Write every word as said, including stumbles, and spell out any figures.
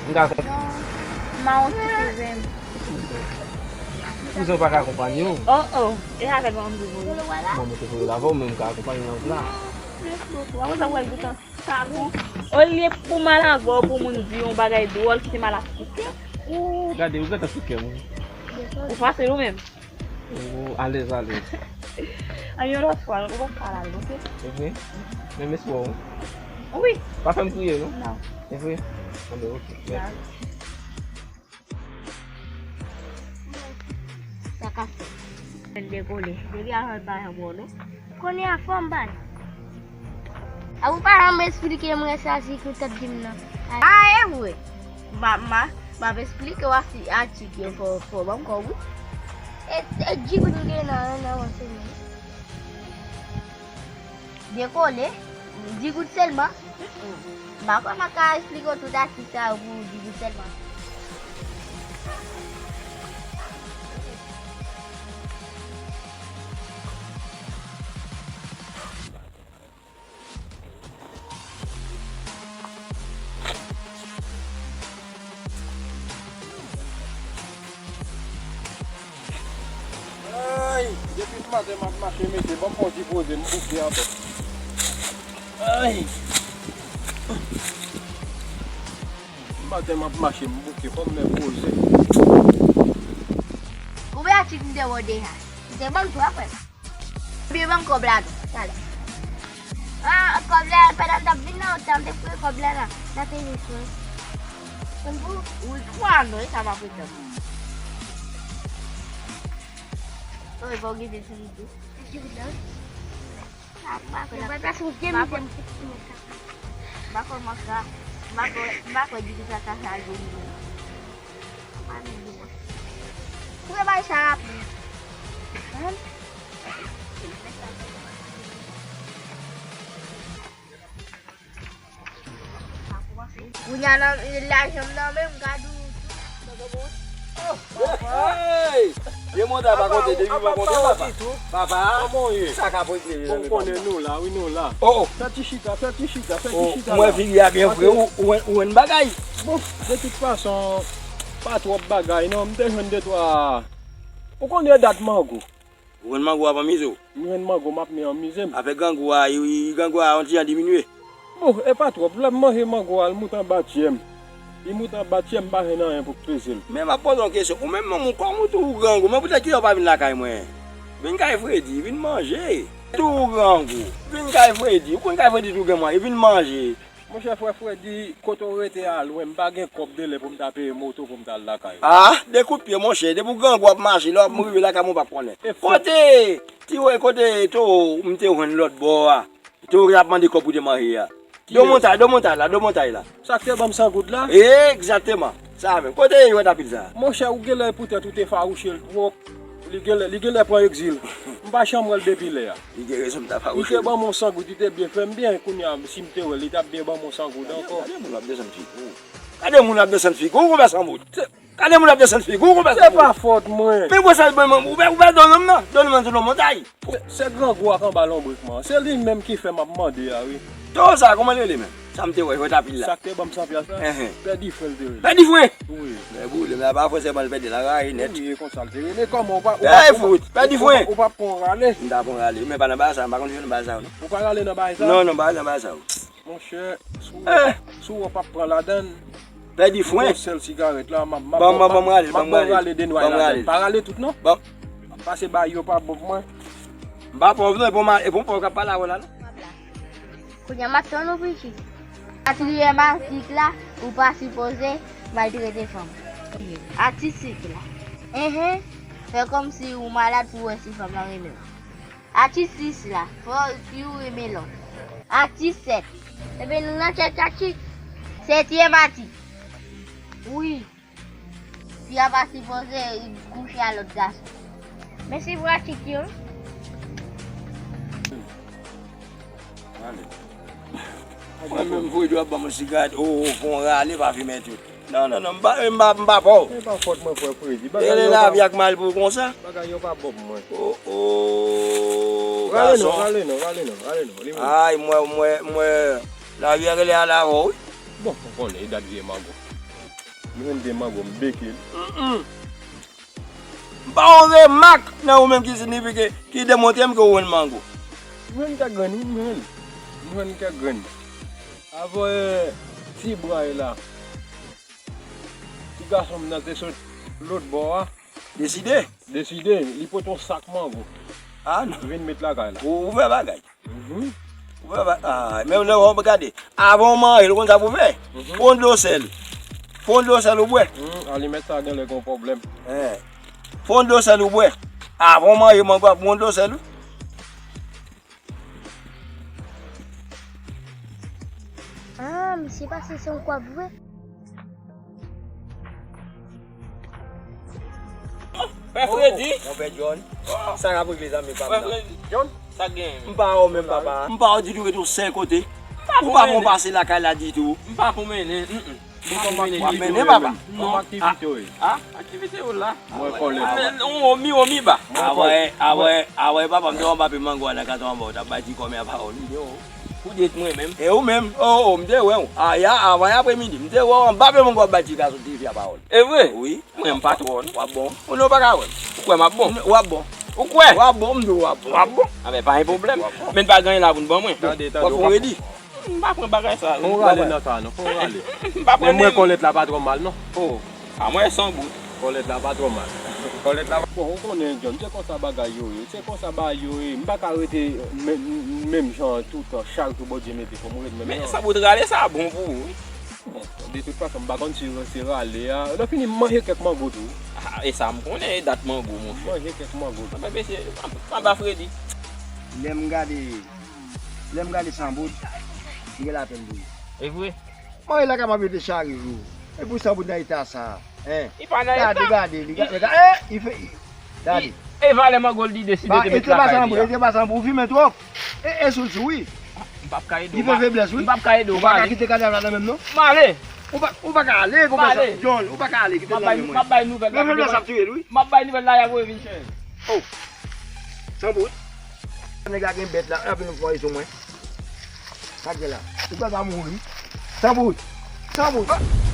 M ka fè. Non, m a yon ti kouzen m. Kouzen w pa ka akonpanye w? Oh, oh, e avè l manman m te voye. Manman te voye l avè w, men m ka akonpanye w nan wout la. Mèsi bokou. Apre sa, w wè l gentan sa pou. Olye pou mal avè w, pou moun di yon bagay dwòl ki te mal ap sou kè. Ou gade, ou gentan sou kè m, wi. Ou fasil ou menm. Ou alèz, alèz. An yon lòt fwa, ou pa pale avè l, oke? Se vre? Men mèsi wè w. Wi. Pa fè m kriye, non? Non. Se vre? Anben, oke. Mèsi. Sa ka fè. Fè l dekole. Depi avan l pa janm wè w, non? Kounye a fò m pale. A ou pa janm esplike mwen sa si ki w t ap di m nan. A, e vre. M a, m a, m ap esplike w a si atik yo fò, fò ban m kò wi. E, e di kout m gen nan, nan yon semèn. Dekole, di goud sèlman. M pa kwè m ap ka esplike w tout atik sa yo pou di goud sèlman. Ay, depi maten m ap mache, mesye, ban m fè yon ti poze, m bouke ankò. Ay. Maten m ap mache, m bouke, fò m mèt poze. Ou wè atik m te wè w deja. M te ban m twa frè m. Byen ban m kòb la tou, talè. Ah, kòb la, pandan m t ap vin nan, ou t ap te fouye kòb la la. N ap peye swen. Konn pou? Wi, twa non, e sa m ap retan. Wi, fò w gete sou li tou. Mwen pa plas ou gen mizè m. M pa kwè mwen ka, m pa kwè, m pa kwè di ki sa ka chaje li menm. Koupe bay sa rapid. Kounye a nan lajan m nan menm, m ka di w tou. Hey! Demonta pa konte, depi pa konte, papa. Papa, sa k ap regle, mezanmi, papa. Konnen nou la, wi, nou la. Oh, oh. Fè ti chita, fè ti chita, fè ti chita. Mwen vini a byen vre, ou, ou, ou wè yon bagay. Bon, de tout fason, pa twòp bagay, non. M te jwenn de twa. Ou konnen dat mango. Ou jwenn mango ap anmize w? M jwenn mango, m ap men anmize m. Afè grangou a, i, i, grangou a yon ti jan diminye. Bon, e pa twòp. Lè m manje mango a, l moute anba tjè m. Li moute anba tjè m, m pa jwenn anyen pou peze l. Men m ap poze w yon kesyon. Ou menm, manman w, kòman w tou grangou? Men poutèt kisa w pa vin lakay mwen? Vin kay Fredi, vin manje. Tou grangou. Vin kay Fredi. Ou konn kay Fredi tou gen manje. Vin manje. Monchè, frè Fredi, kote w rete a lwen, m pa gen kòb de lè pou m ta peye moto pou m ta al lakay ou. Ah, de kout pye, monchè, depi w grangou ap mache, lè w ap rive lakay mwen, w p ap konnen. Kote, ti wè, kote towo m te jwenn lòt bò a? Towo ki t ap mande kòb pou te manje a. Do montay, do montay la, do montay la. Sa k te ban m san goud la? Egzakteman. Sa menm. Kote yo wè tapil sa? Monchè, ou genlè poutèt ou te fawouche l twòp. Li genlè, li genlè pran egzil. M pa janm wè l depi lè a. Li gen rezon, m ta fawouche l. Li te ban m yon san goud, li te byen fè m byen. Kounye a, si m te wè l, li t ap byen ban m yon san goud ankò. Gade moun ap desann figi w. Gade moun ap desann figi w, ou konbyen san goud? Gade moun ap desann figi w, ou konbyen san goud? Se pa fòt mwen. Men ou sa, ou pa, ou pa do nonm nan, do nonm nan sou non montay. Se, se grangou ak anba lonbrik mwen. Se li menm ki fè m ap mande a, wi. Towo sa, kòman l rele menm? Sa m te wè, jwèt apil la. Sa k te ban m san pyas la? Enhen. Pè Difren l te rele. Pè Difren? Wi. Men boule, men apa fò sèlman l pèdi l, a rayi nèt. Wi, e konsa l te rele. Kòman ou pa, ou pa, ou pa, ou pa, ou pa pran rale? M ta pran rale, men pa nan bagay sa, m pa konn jwe nan bagay sa yo, non. Ou pa rale nan bagay sa? Non, non, m pa rale nan bagay sa yo. Monchè, si w, si w wè w p ap pran ladan l, Pèdi fren. Gwo sèl sigarèt la, m ap, m ap, ban m, ban m, ban m rale, ban m rale. Ban m rale de nway ladan l. Pa rale tout, non. Ban. Pase bay yo pa bon pou mwen. M pa pòv, non, e pou m, e pou m pòv k ap pale avè w la, non. Kounye a m ap tann ou, pitit. Katriyèm atik la, ou pa sipoze maltrete fanm. Atik senk la. Enhen. Fè kòmsi ou malad pou w wè si fanm lan renmen w. Atik sis la, fò fi w renmen lòt. Atik sèt. Ebyen, nou nan tèt atik. Sètyèm atik. Wi. Fi a pa sipoze kouche a lòt gason. Men se pratik yo. Mwen menm, Fredi ap ban m yon sigarèt, o, o, fon rale, pa fimen tou. Non, non, non, m pa, m pa, m pa pa w. E pa fòt mwen, frè Fredi. Bagay yo pa. Lavi ak mal pou w konsa. Bagay yo pa bon pou mwen. O, o, gason. Rale non, rale non, rale non, rale non. Ay, mwen, mwen, mwen, lavi a rele ale avè w, wi. Bon, ou konnen, e dat vye mango. M jwenn de mango, m beke l. Mm-mm. M pa yon remak nan ou menm ki sinifike, ki demontre m ke ou jwenn mango. M jwenn kèk grenn, wi, m jwenn. M jwenn kèk grenn. Avè ti bwa la. Ti gason m nan te sot lòt bò a. Deside. Deside, li pote yon sak mango. Ah, non. Li vin met lakay la. Ou, ou fè bagay. Mhm. Ou fè ba-, ah, men lè w ap gade. Avan w marye l, ou konn sa pou fè? Mhm. Fè yon dlo sèl. Fè yon dlo sèl ou bwè. Hmm, alimèt sa genlè gen yon pwoblèm. Eh. Fè yon dlo sèl ou bwè. Avan w marye mango a, fè yon dlo sèl, wi. Ah, misye pase se yon kwab vre. Frè Fredi. Monpè John. Sa k ap regle zanmi pa m nan? Frè Fredi. John. Sa k genyen? M pa wè w menm papa. M pa wè w ditou ret yon sèl kote. Ou pa bon pase lakay la ditou. M pa pou mennen. Mm, mm. M pa pou mennen ditou. W ap mennen papa. Non. Kòman aktivite w ye? Ah, aktivite yo la. Mwen kòlè papa. Yon omi, omi ba. Avè, avè, avè papa m te wè w anba pye mango a nan katon anba w t ap bay ti kòmè a pawòl. Ou di mwen menm. E ou menm? Oh, oh, m te wè w. Aya, avan apremidi, m te wè w anba pye mango w ap bay ti gason ti fi a pawòl. E vre? Wi. Mwen m pa twò, non. W ap bon. Ou non, w pa ka wè m. Ou kwè m ap bon? W ap bon. Ou kwè? W ap bon, m di w w ap bon. W ap bon. A ben, pa gen pwoblèm. W ap bon. Men n pa gen anyen la pou n ban mwen. Tande, tande, w ap fè w redi. M pa pran bagay sa. Fè w rale nan sa, non. Fè w rale. M pa pran. Men mwen kòlèt la pa twò mal, non. Oh. A mwen san bout. Kòlèt la pa twò mal. Kòlèt la. Bon, ou konnen, John, se konsa bagay yo ye. Se konsa bagay yo ye. M pa ka rete men-, menm jan toutan, chak jou Bondye mete pou m ret menm jan. Men san bout rale sa bon pou ou, wi. Bon, de tout fason, m pa konn si se rale a. Lè fini, m manje kèk mango tou. Ah, e sa m konnen, e dat mango, monchè. M manje kèk mango tou. Anben, mesye, anba Fredi. Lè m gade, lè m gade Sanbout, m gen lapenn pou li. E vre? Mwen lakay m ap mete chak jou. E pou Sanbout nan eta sa, hein? Li pa nan eta. Gade, gade, li gade, eh, li fè, gade. E valè mango l li deside te met lakay li a. E te pa Sanbout, e te pa Sanbout, ou fimen twòp. E, e sou l sou, wi. M p ap ka ede w. Li fè feblès, wi. M p ap ka ede w, m ale. Ou pa ka kite kadav la nan men m, non. M ale. Ou pa, ou pa ka ale konsa, John, ou pa ka ale, kite l nan men mwen. M ap bay nouvèl la. Men feblès ap tiye l, wi. M ap bay nouvèl la, y ap revin chèz. Oh. Sanbout. Nèg la gen bèt la, anpi nou fè yon sou mwen. Sa k gen la? Ou pa ka mouri. Sanbout. Sanbout.